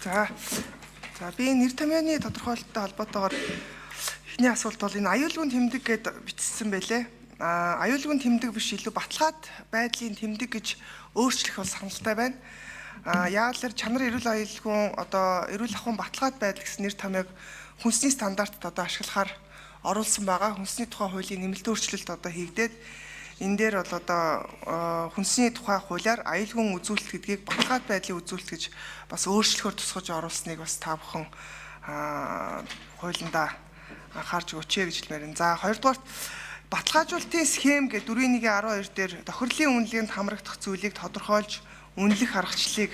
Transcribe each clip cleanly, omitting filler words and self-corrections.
За, би нэр томьёоны тодорхойлолттой холбоотойгоор эхний асуулт бол энэ аюулгүй тэмдэг гэд бичсэн байлээ. Аюулгүй тэмдэг биш, илүү баталгаат байдлын тэмдэг гэж өөрчлөх бол саналтай байна. Яг л чанар эрүүл аюулгүй одоо эрүүл ахуйн баталгаат байдал гэсэн нэр томьёог хүнсний стандартад одоо ашиглахаар оруулсан байгаа. Хүнсний тухай хуулийн нэмэлт өөрчлөлт одоо хийгдээд энэ дээр бол одоо хүнсний тухай хуулиар аюулгүй үзүүлэлт гэдгийг баталгаат байдлын үзүүлэлт гэж бас өөрчлөхөөр тусгаж оруулсныг бас та бүхэн хуулиндаа анхаарч өгөөч гэж хэлмээр байна. За, хоёрдугаарт баталгаажуулалтын схем гэдэг 4.1-12 дээр тохирлын үнэлгээнд хамрагдах зүйлийг тодорхойлж үнэлэх аргачлалыг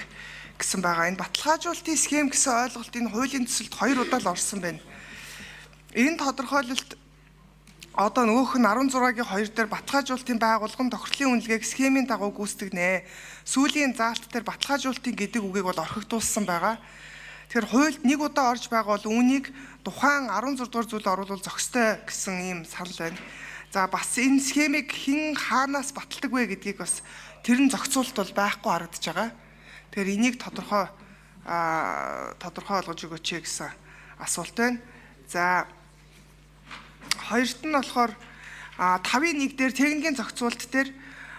гэсэн байгаа. Энэ баталгаажуулалтын схем гэсэн ойлголт энэ хуулийн төсөлд 2 удаа л орсон байна. Энэ тодорхойлолт одоо нөгөөх нь 16-гийн 2 дээр баталгаажуулалтын байгууллага нь тохирлын үнэлгээг схемийн дагуу гүйцэтгэнэ. Сүүлийн заалт дээр баталгаажуулалтын гэдэг үгийг бол орхигдуулсан байгаа. Тэгэхээр хуульд нэг удаа орж байгаа бол үүнийг тухайн 16 дугаар зүйл оруулвал зохистой гэсэн ийм санал байна. За, бас энэ схемийг хэн хаанаас баталдаг вэ гэдгийг бас тэр нь зохицуулалт бол байхгүй харагдаж байгаа. Тэгэхээр энийг тодорхой ойлгож өгөөч гэсэн асуулт байна. За, хоёрт нь болохоор 5-1 дээр техникийн зохицуулалт дээр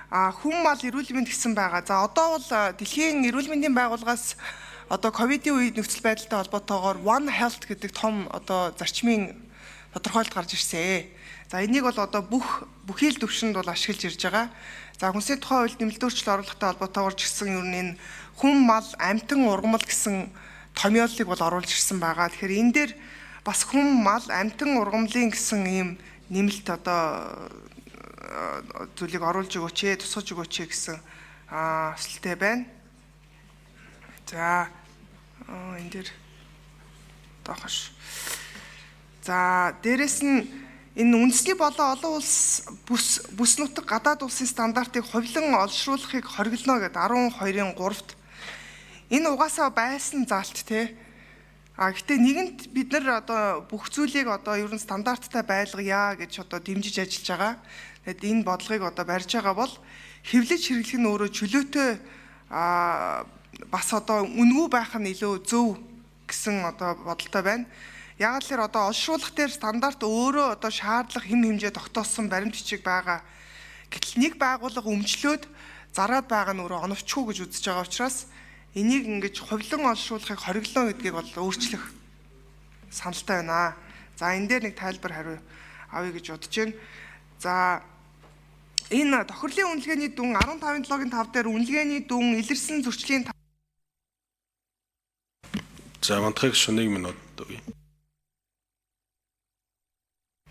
хүн мал эрүүл мэнд гэсэн байгаа. За, одоо бол дэлхийн эрүүл мэндийн байгууллагаас одоо ковидын үед нөхцөл байдалтай холбоотойгоор One Health гэдэг том одоо зарчмын тодорхойлолт гарч ирсэн. За, энийг бол одоо бүхий л төвшөнд бол ашиглаж ирж байгаа. За, хүнсний тухай хуульд нэмэлт өөрчлөлт оруулахтай холбоотойгоор ч гэсэн ер нь энэ хүн мал амьтан ургамал гэсэн томьёоллыг бол оруулж ирсэн байгаа. Тэгэхээр энэ дээр бас хүн мал амьтан ургамлын гэсэн ийм нэмэлт одоо зүйлийг оруулж өгөөч, тусгаж өгөөч гэсэн хүсэлтэй байна. За, энэ дээр доохош. За, дээрэс нь энэ үндэсний болон олон улс бүс нутаг гадаад улсын стандартыг хувилан олшруулахыг хориглоно гэдэг 12-ын 3-т. Энэ угаасаа байсан заалт те. А гэтээ нэгэнт бид нар одоо бүх зүйлийг одоо ер нь стандарттай байлгая гэж одоо дэмжиж ажиллаж байгаа. Тэгэд энэ бодлогыг одоо барьж байгаа бол хэвлэж хэрэглэх нь өөрөө чөлөөтэй бас одоо үнэгүй байх нь илүү зөв гэсэн одоо бодолтой байна. Яг л тэр одоо олшруулах дээр стандарт өөрөө одоо шаардлага хэм хэмжээ тогтоосон баримт бичиг байгаа. Гэтэл нэг байгууллага өмчлөөд зараад байгаа нь өөрөө оновчгүй гэж үзэж байгаа учраас энийг ингэж хувилан олшруулахыг хориглоно гэдгийг бол өөрчлөх саналтай байна. За, энэ дээр нэг тайлбар хариу авъя гэж бодож байна. За, энэ тохирлын үнэлгээний дүн 15-7-гийн 5 дээр үнэлгээний дүн илэрсэн зөрчлийн За, мантахыг шүн 1 минут өгье.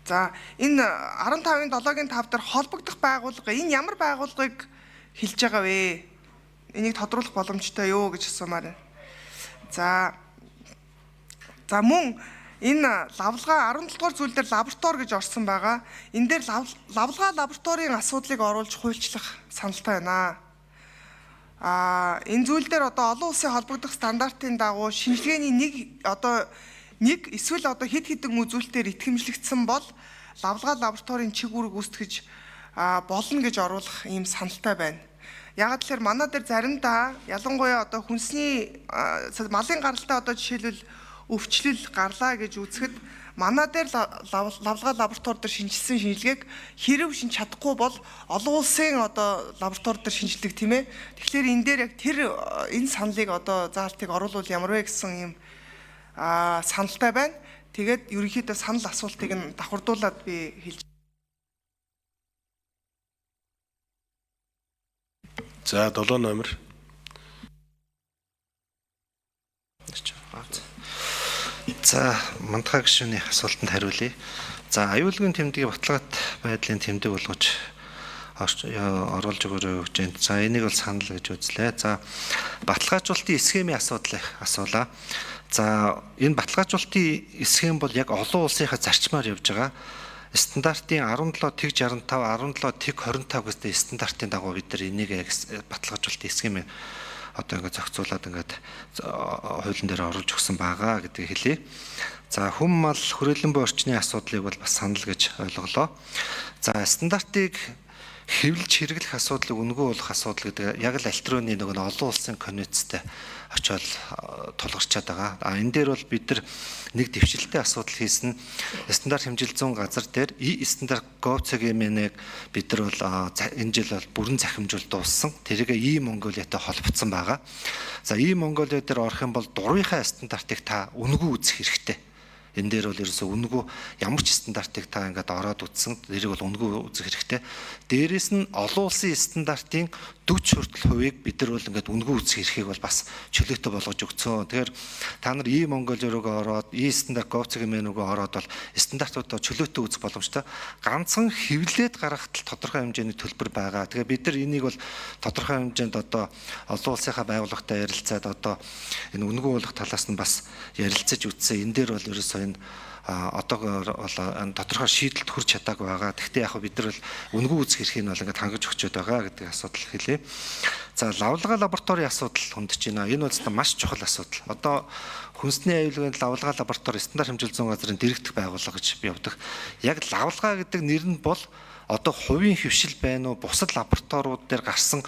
За, энэ 15-7-гийн 5 дээр холбогдох байгууллага энэ ямар байгууллагыг хэлж байгаа вэ? Энийг тодруулах боломжтой юу гэж асуумаар байна. За мөн энэ лавлгаа 17 дугаар зүйл дээр лаборатори гэж орсон байгаа. Энэ дээр лавлгаа лабораторийн асуудлыг оруулж хуульчлах саналтай байна. Энэ зүйл дээр одоо олон улсын холбогдох стандартын дагуу шинжилгээний нэг одоо нэг эсвэл одоо хэд хэдэн үзүүлэлтээр итгэмжлэгдсэн бол лавлгаа лабораторийн чиг үүрэг үүсгэж болно гэж оруулах ийм саналтай байна. Яг л тэр манай дээр заримдаа ялангуяа одоо хүнсний малын гаралтай одоо жишээлбэл өвчлөл гарлаа гэж үзэхэд манай дээр лавлгаа лаборатори дээр шинжилсэн шинжилгээг хэрв шинж чадахгүй бол олон улсын одоо лаборатори дээр шинжилдэг тийм ээ. Тэгэхээр энэ дээр яг тэр энэ саналыг одоо заалтыг оруулвал ямар вэ гэсэн ийм саналтай байна. Тэгээд ерөнхийдөө санал асуултыг нь давхардуулаад би хэлж. За, 7 номер. За, мандахаа гишүүний асуултанд хариулъя. За, аюулгүй тэмдгийг баталгаат байдлын тэмдэг болгож оруулж өгөөрэй гэж байна. За, энийг бол санал гэж үзлээ. За, баталгаажуулалтын схемийн асуудлыг асуулаа. За, энэ баталгаажуулалтын схем бол яг олон улсынхаа зарчмаар явж байгаа. Стандартын 17 тэг 65 17 тэг 25 гэсэн стандартын дагуу бид нар энийг яг баталгаажуулалтын схемийг одоо ингээд зохицуулаад ингээд хуулийн дээр оруулж өгсөн байгаа гэдгийг хэлье. За, хүм мал хүрээлэн буй орчны асуудлыг бол бас санал гэж ойлголоо. За, стандартыг Хэвлэж хэрэглэх асуудлыг үнэгүй болох асуудал гэдэг яг л Альтрионы нөгөө олон улсын конвенцтэй очиод тулгарчаад байгаа. А энэ дээр бол бид нар нэг дэвшилтэй асуудал хийсэн. Стандарт хэмжил зүүн газар дээр И стандарт gov.mn-ыг бид нар бол энэ жил бол бүрэн захимжуул дууссан. Тэрийг И Монголиатай холбогдсон байгаа. За И Монголиа дээр орох юм бол дурвынхаа стандартыг та үнэгүй үзэх хэрэгтэй. Энэ дээр бол ерөөсөө үнэгүй ямар ч стандартыг та ингээд ороод үзсэн тэрийг бол үнэгүй үзэх хэрэгтэй. Дээрээс нь олон улсын стандартын 40 хүртэл хувийг бид нар бол ингээд үнэгүй үзэх эрхийг бол бас чөлөөтэй болгож өгцөн. Тэгэхээр та нар И Монголио руугаа ороод И стандарт gov.mn руугаа ороод бол стандартуудаа чөлөөтэй үзэх боломжтой. Ганцхан хэвлээд гаргахад тодорхой хэмжээний төлбөр байгаа. Тэгэхээр бид нар энийг бол тодорхой хэмжээнд одоо олон улсынхаа байгууллагатай ярилцаад одоо энэ үнэгүй болох талаас нь бас ярилцаж үзсэн. Энэ дээр бол ерөөсөө энэ одоогоор бол тодорхой шийдэлд хүрч чадаагүй байгаа. Гэхдээ яг бид нар бол үнэгүй үзэх эрхийг нь бол ингээд хангаж өгчөөд байгаа гэдэг асуудал хэлье. За лавлгаа лабораторийн асуудал хүндэж байна. Энэ бол маш чухал асуудал. Одоо хүнсний аюулгүй лавлгаа лаборатори стандарт хэмжил зүүн газрын дэрэгдэх байгууллага гэж явдаг. Яг лавлгаа гэдэг нэр нь бол одоо хувийн хөвшил байна уу? Бусад лабораториуд дээр гарсан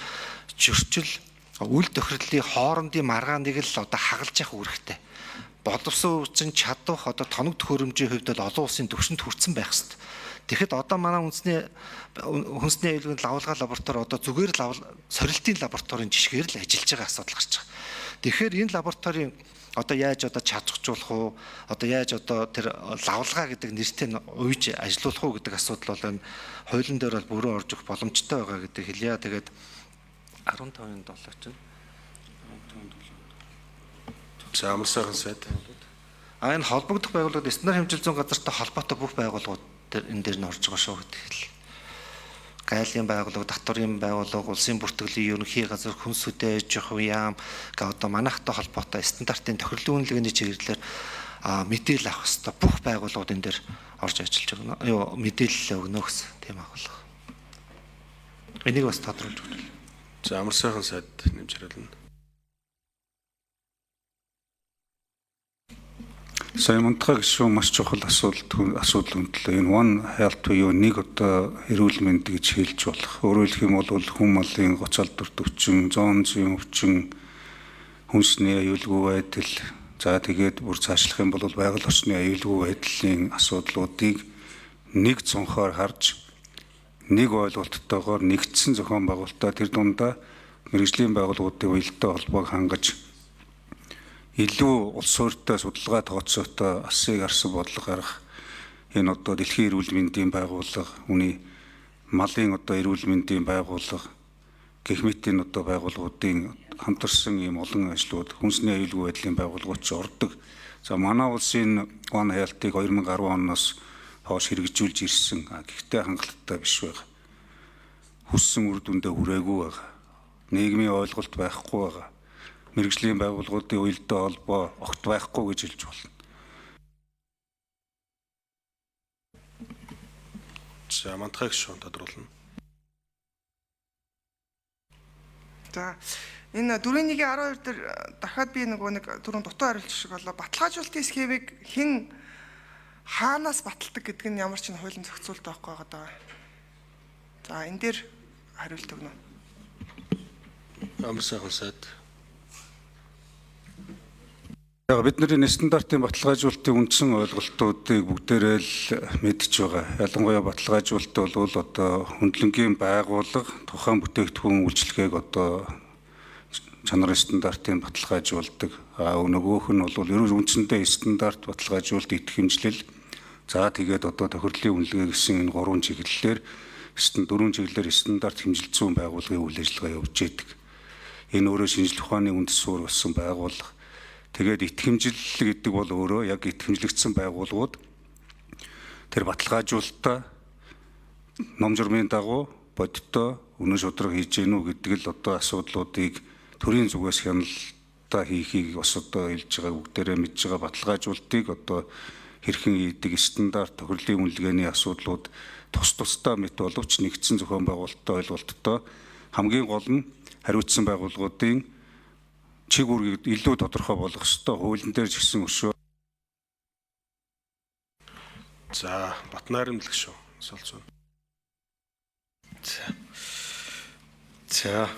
зөрчил, үл тохирлын хоорондын маргааныг л одоо хагалж явах үүрэгтэй. Боловсон хүчин чадах одоо тоног төхөөрөмжийн хувьд бол олон улсын түвшинд хүрсэн байх ёстой. Тэгэхэд одоо манай үндэсний хүнсний аюулгүй лавлгаа лаборатори одоо зүгээр сорилтын лабораторийн жишгээр л ажиллаж байгаа асуудал гарч байгаа. Тэгэхээр энэ лабораторийн одоо яаж одоо чадварчуулах уу, одоо яаж одоо тэр лавлгаа гэдэг нэртэй нь уйж ажилуулах уу гэдэг асуудал бол энэ хуулийн дээр бол бүрэн орж өгөх боломжтой байгаа гэдэг хэлье. Тэгээд 15-ын 7 чинь 15-ын 7. За амар сайхан сайд. А энэ холбогдох байгууллагууд стандарт хэмжил зүүн газартай холбоотой бүх байгууллагууд дээр энэ дээр нь орж байгаа шүү гэдэг хэл. Гайлын байгууллага, татварын байгууллага, улсын бүртгэлийн ерөнхий газар, хүнс хөдөө аж ахуй яам гэ одоо манайхтай холбоотой стандартын тохирлын үнэлгээний чиглэлээр мэдээлэл авах хэвээр бүх байгууллагууд энэ дээр орж ажиллаж байгаа. Юу мэдээлэл өгнө гэсэн тийм агуулга. Энийг бас тодруулж өгнө. За амар сайхан сайд нэмж хариулна. Сая Мунтага гишүүн маш чухал асуудал өндлөө. Энэ One Health буюу нэг одоо эрүүл мэнд гэж хэлж болох. Өөрөөр хэлэх юм бол хүн малын гоц алдарт өвчин, зоон зүйн өвчин, хүнсний аюулгүй байдал, за тэгээд бүр цаашлах юм бол байгаль орчны аюулгүй байдлын асуудлуудыг нэг цонхоор харж, нэг ойлголттойгоор нэгдсэн зохион байгуулалтаа тэр дундаа мэргэжлийн байгууллагуудын уялдаа холбоог хангаж илүү улс суурьтай судалгаа тооцоотой алсыг арсан бодлого гаргах энэ одоо дэлхийн эрүүл мэндийн байгууллага, үүний малын одоо эрүүл мэндийн байгууллага гэх мэтийн одоо байгууллагуудын хамтарсан ийм олон ажлууд хүнсний аюулгүй байдлын байгууллагууд ч ордог. За манай улсын One Health-ыг 2010 оноос хойш хэрэгжүүлж ирсэн. Гэхдээ хангалттай биш байгаа. Хүссэн үр дүндээ хүрээгүй байгаа. Нийгмийн ойлголт байхгүй байгаа. Мэргэжлийн байгууллагуудын уялдаа холбоо огт байхгүй гэж хэлж болно. За Мантхаг гишүүн тодруулна. За энэ 4.1-12 дээр дахиад би нөгөө нэг түрүүн дутуу хариулт шиг болоо. Баталгаажуулалтын схемийг хэн хаанаас баталдаг гэдэг нь ямар ч хуулийн зохицуулт байхгүй байгаа даа. За энэ дээр хариулт өгнө. Амар сайхан сайд. Яг бидний стандартын баталгаажуулалтын үндсэн ойлголтуудыг бүгдээрээ л мэдж байгаа. Ялангуяа баталгаажуулалт бол одоо хөндлөнгийн байгууллага тухайн бүтээгдэхүүн үйлчилгээг одоо чанарын стандартыг баталгаажуулдаг. А нөгөөх нь бол ерөөс үндсэндээ стандарт баталгаажуулалт итгэмжлэл. За тэгээд одоо тохирлын үнэлгээ гэсэн энэ гурван чиглэлээр дөрвөн чиглэлээр стандарт хэмжил зүйн байгууллагын үйл ажиллагаа явуулж идэг. Энэ өөрөө шинжлэх ухааны үндэс суурь болсон байгууллага. Тэгээд итгэмжлэл гэдэг бол өөрөө яг итгэмжлэгдсэн байгууллагууд тэр баталгаажуулалтаа ном журмын дагуу бодиттой үнэн шударга хийж гэнэ үү гэдэг л одоо асуудлуудыг төрийн зүгээс хяналтаа хийхийг бас одоо хэлж байгаа бүгдээрээ мэдж байгаа баталгаажуулалтыг одоо хэрхэн хийдэг стандарт тохирлын үнэлгээний асуудлууд тус тусдаа мэт боловч нэгдсэн зохион байгуулалттай ойлголттой хамгийн гол нь хариуцсан байгууллагуудын чиг үүргийг илүү тодорхой болгох ёстой хуулийн дээр ч гэсэн өшөө. За Батнайрамлаг шүү. Солилцоо. За. За.